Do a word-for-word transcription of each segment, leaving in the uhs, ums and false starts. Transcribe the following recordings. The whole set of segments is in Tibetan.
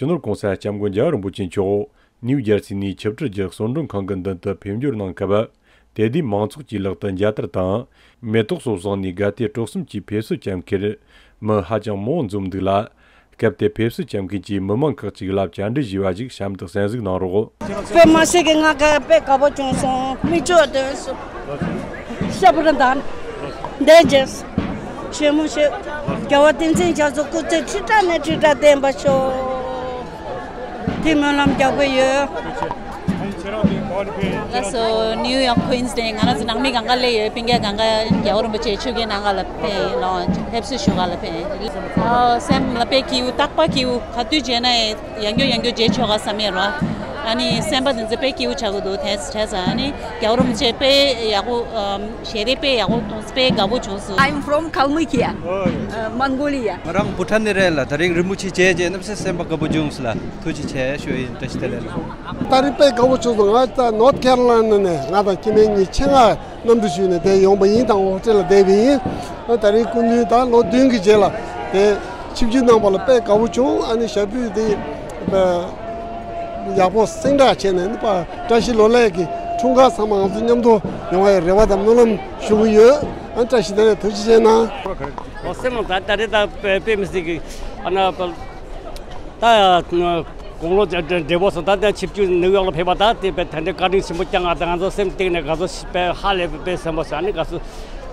སྤྱི་ནོར་༸གོང་ས་༸སྐྱབས་མགོན་རྒྱལ་བ་རིན་པོ་ཆེ་མཆོག་ནིའུ་ཇར་སི་ནས་ཆིབས་བསྒྱུར་རྒྱུ་གསོལ་མགྲོན་ཁང་གི་མདུན་དུ་ཕེབས་འབྱོར་གནང་སྐབས། དེ་དུས་མང་ཚོགས་ཀྱིས་ལག་ཏུ་མཇལ་དར་དང་། མེ་ཏོག་སོགས་བཟུང་ནས་དགའ་དད་སྤྲོ་གསུམ་གྱིས་ཕེབས་བསུ་བྱ་མཁན་མི་ཧ་ཅང་མང་བོ་འཛོམས་འདུག་ལ། སྐབས་དེར་ཕེབས་བསུ་བྱ་མཁན་གྱི་མི་མང་ཁག་ཅིག་ལ་བཅར་འདྲི་ཞུས་པ་ཞིག་གཤམ་དུ་གསན་གཟིགས་གནང་རོགས། དཔེ་མ་སྲིད་ཀྱི་ང་དགའ་དཔེ་དགའ་པོ་བྱུང་སོང་། མིག་ཆུ་ཐོན་སོང་། ཤ་བུར་འདང་། འདས་རྗེས། ཆེན་མོ་ཞིག་རྒྱལ་བ་བསྟན་འཛིན་རྒྱ་མཚོ་སྐུ་ཚེ་ཁྲི་ཕྲག་ནས་ཁྲི་ཕྲག་བརྟན་པ་ཤོག་དེ་སྨོན་ལམ་རྒྱག་གི་ཡོད། ལགས་སོ། ནིའུ་ཡོག་ཀུན་སི་ནས་ང་རང་ཚོ་ནང་མི་སྒང་ག་སླེབས་ཡོད། སྤུན་ཀྱག་སྒང་ག་རྒྱལ་བ་རིན་པོ་ཆེ་ཆོས་རྒྱལ་ནང་ག་ལ་ཕེབས་ཡིན་ལོ། ཕེབས་བསུ་ཞུ་ག་ལ་ཕེབས་ཡིན། ཨོ་སེམས་ལ་དཔེ་སྐྱིད་པོ། རྟག་པར་སྐྱིད་པོ། ག་དུས་མཇལ་ན་ཡང་ཡང་བསྐྱར་ཡང་བསྐྱར་མཇལ་ཆོག་ག་བསམ་ཡོད་ར། ཨ་ནི་སེམས་པ་འདི་ཚོ་དཔེ་སྐྱིད་པོ་ཆགས་ཀྱི་འདུག་དེ་བྱས་ཙང་ཨ་ནི་རྒྱལ་བ་རིན་པོ་ཆེ་དཔེ་ཡག་པོ། ཨམ། ཞལ་རས་དཔེ་ཡག་པོ་གཏོང་། དཔེ་དགའ་པོ་བྱུང་སོང་། I'm from Kalmykia, uh, Mongolia. ང་རང་བྷུ་ཊན་ནས་རེད་ལ། ད་རེས་རིན་པོ་ཆེ་མཇལ་རྗེས་གནམ་ས་སེམས་པ་དགའ་པོ་བྱུང་སོང་ལ། ཐུགས་རྗེ་ཆེ་ཞུ་ཡིན། བཀྲ་ཤིས་བདེ་ལེགས་ལ། ད་རེས་དཔེ་དགའ་པོ་བྱུང་སོང་། ང་ད་ནོར་ཐ་ཁེ་རོ་ལའི་ན་ནས། ང་དང་སྐྱེ་དམན་གཉིས་ཆེད་མངགས་གནམ་གྲུ་ཞུས་ནས་དེ་ཡོང་པ་ཡིན། དང་ཧོ་ཊེལ་ལ་བསྡད་པ་ཡིན། ད་རེས་སྐུ་མདུན་ད་ལོ་བདུན་གྱི་རྗེས་ལ་དེ་ཆིབས་བསྒྱུར་གནང་པ་ལ་དཔེ་དགའ་པོ་བྱུང་། ཨ་ནི་ཞབས་པུས་དེ་ཡག་པོ་སེང་དྲག་བྱས་ནས་ནི་པ་བཀྲ་ཤིས་ལོ་ལེགས་ཀྱི་འཁྲུངས་སྐར་ཚང་མ་ང་ཚོ་མཉམ་དུ་ཡོང་བའི་རེ་བ་དང་སྨོན་ལམ་ཞུ་གི་ཡོད། ཨ་བཀྲ་ཤིས་བདེ་ལེགས། ཐུགས་རྗེ་ཆེ་གནང་། ཨོ་སེམས་ནང་ད་ད་རེས་ད་དཔེ་དཔེ་མི་སྲིད་ཀྱི། ཨ་ན་པ་ད་དགུང་ལོ་བགྲེས་པོ་སོང་། ད་ད་ཆིབས་བསྒྱུར་ནིའུ་ཡོག་ལ་ཕེབས་པ་ད་དེ་དཔེ་ད་འདྲའི་བཀའ་དྲིན་ཆེན་པོ་བསྐྱངས་ང་། ད་ང་ཚོ་སེམས་གཏིང་ནས་དགའ་ཚོར་དཔེ་ཧ་ལས་པའི་དཔེ་སེམས་པ་སོང་། ཨ་ནི་དགའ་ཚོར་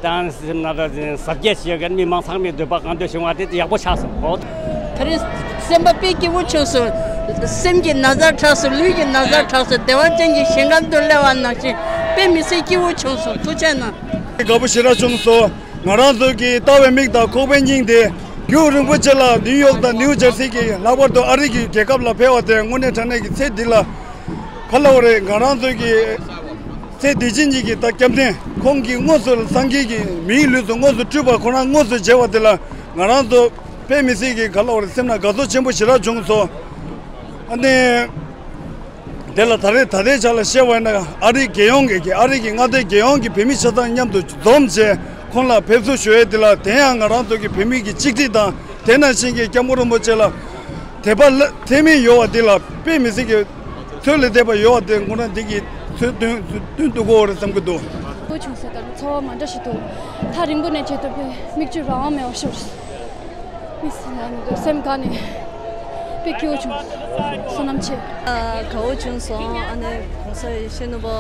ད་སེམས་ནང་ད་གཟབ་རྒྱས་བྱེད་ཡག་མི་མང་ཚང་མའི་འདོད་པ་གང་འདོད་བྱུང་བ་དེ་ཡག་པོ་ཆགས་སོང་། ཨོ། ད་རེས་སེམས་པ་དཔེ་སྐྱིད་པོ་བྱུང་སོང་། སེམས་ཀྱི་ན་ཚ་དྲག་སོང་། ལུས་ཀྱི་ན་ཚ་དྲག་སོང་། བདེ་བ་ཅན་གྱི་ཞིང་ཁམས་དུ་སླེབས་པ་ནང་བཞིན་དཔེ་མི་སྲིད་སྐྱིད་པོ་བྱུང་སོང་། ཐུགས་རྗེ་གནང་། དགའ་པོ་ཞེ་དྲག་བྱུང་སོང་། ང་རང་ཚོ་གི་ལྟ་བའི་མིག་དང་ཁོག་པའི་སྙིང་དེ། རྒྱལ་བ་རིན་པོ་ཆེ་ལ་ནིའུ་ཡོག་དང་ནིའུ་ཇར་སི་གི། ལྷག་པར་དུ་ཨ་རི་གི་རྒྱལ་ཁབ་ལ་ཕེབས་པ་དེ་དངོས་གནས་དྲང་གནས་ཀྱི་ཚེ་འདི་ལ། ག་ལབ་དགོས་རེད། ང་རང་ཚོ་གི་ཚེ་འདི་ཕྱི་གཉིས་ཀྱི་ད་སྐྱབས་གནས། ཁོང་གིས་དངོས་སུ་སངས་རྒྱས་ཀྱི་མིའི་ལུས་སུ་དངོས་སུ་སྤྲུལ་པ་ཁོ་རང་དངོས་སུ་མཇལ་བ་དེ་ལ་ང་རང་ཚོ་དཔེ་མི་སྲིད་ཀྱི། ག་ལབ་དགོས་རེད། སེམས་ནང་དགའ་ཚོར་ཆེན་པོ་ཞེ་དྲག་བྱུང་སོང་། ཨ་ནི། དེ་ལ་ད་རེས་ད་ལྟའི་ཆ་ལ་བཤད་པ་ཡིན་ན། ཨ་རིའི་རྒྱལ་ཡོངས་ཀྱི། ཨ་རི་གི་མངའ་སྡེའི་རྒྱལ་ཡོངས་ཀྱི་བོད་མི་ཆ་ཚང་མཉམ་དུ་འཛོམས་བྱས་ཁོང་ལ་ཕེབས་བསུ་ཞུ་ཡས་དེ་ལ། དེ་ཡང་ང་རང་ཚོ་གི་བོད་མི་གི་གཅིག་སྒྲིལ་དང་། དེ་ནང་བཞིན་གྱི་སྐྱབས་མགོན་རིན་པོ་ཆེ་ལ་དད་པ་ལ་ཐེག་དམན་ཡོད་པ་དེ་ལ། དཔེ་མི་སྲིད་ཀྱི་ཚུལ་ལ་དད་པ་ཡོད་པ་དེ་ཁོ་རང་དེ་གི་ཚུལ་སྟོན་སྟོན་ཐུབ་ཀྱི་ཡོད་རེད་བསམ་གྱི་འདུག་དགའ་པོ་བྱུང་སོང་། ད་ཚོར་བ་མ་འདྲ་ཞིག་འདུག་ཐག་རིང་པོ་ནས་མཇལ་ཐུབ་པས་མིག་ཆུ་རང་དབང་མེད་པར་ཤོར། མི་སེམས་ནང་དུ་སེམས་དགའ་ནས་དཔེ་སྐྱིད་པོ་བྱུང་། བསོད་ནམས་ཆེ། ཨ། དགའ་པོ་བྱུང་སོང་། ཨ་ནི་༸གོང་ས་ཡེ་ཤེས་ནོར་བུ་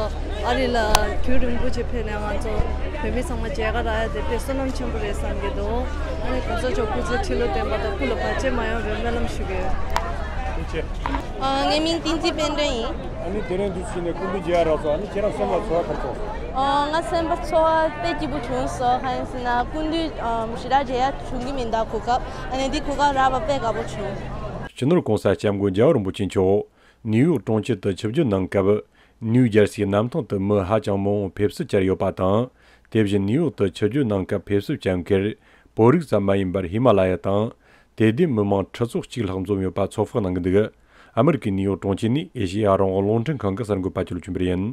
ཨ་རི་ལ་རྒྱུན་རིང་པོ་ཅིག་ཕེབས་ནས་ང་ཚོ་བོད་མི་ཚང་མ་མཇལ་ཁ་རག་ཡ་དེ་དཔེ་བསོད་ནམས་ཆེན་པོ་རེད་བསམ་གྱི་འདུག་ཨ་ནི་༸གོང་ས་མཆོག་སྐུ་ཚེ་ཁྲི་ལོ་བརྟན་པ་དང་སྐུ་ལ་བར་ཆད་མ་ཡོང་བའི་སྨོན་ལམ་ཞུ་གི་ཡོད། ཨ། ངའི་མིང་བསྟན་འཛིན་དཔལ་སྒྲོན་ཡིན། ཨ་ནི་དེ་རིང་འདི་ཕྱིན་ནས་སྐུ་མདུན་མཇལ་ཡ་རག་སོང་། ཨ་ནི་ཁྱེད་རང་སེམས་ལ་ཚོར་བ་ག་རེ་བྱུང་། ཨ། ང་སེམས་པ་ཚོར་བ་དཔེ་སྐྱིད་པོ་བྱུང་སོང་། གང་ཡིན་ཟེར་ན་སྐུ་མདུན་ཨམ་ཞེ་དྲག་མཇལ་ཡ་བྱུང་གི་མི་འདུག་གོ་སྐབས། ཨ་ནི་འདི་གོ་སྐབས་རག་པ་དཔེ་དགའ་པོ་བྱུང་། སྤྱི་ནོར་༸གོང་ས་༸སྐྱབས་མགོན་རྒྱལ་བ་རིན་པོ་ཆེ་མཆོག་ནིའུ་ཡོག་གྲོང་ཁྱེར་དུ་ཆིབས་བསྒྱུར་གནང་སྐབས། ནིའུ་ཇར་སིའི་གནམ་ཐང་དུ་མི་ཧ་ཅང་མང་བོ་ཕེབས་བསུ་བཅར་ཡོད་པ་དང་། དེ་བཞིན་ནིའུ་ཡོག་ཏུ་ཆིབས་བསྒྱུར་གནང་སྐབས་ཕེབས་བསུ་བཅར་མཁན་བོད་རིགས་ཙམ་མ་ཡིན་པར་ཧི་མ་ལ་ཡ་དང་དེ་ལྡན་མི་མང་ཁྲི་ཚོ་གཅིག་ལྷག་འཛོམས་ཡོད་པ་ཚོད་དཔག་གནང་གི་འདུག་ཨ་མི་རི་ཀའི་ནིའུ་ཡོག་གྲོང་ཁྱེར་ནས་ཨེ་ཤེ་ཡ་རང་དབང་རླུང་འཕྲིན་ཁང་གི་གསར་འགོད་པ་ཆོས་ལ་ཆོས་འཕེལ་ཡིན།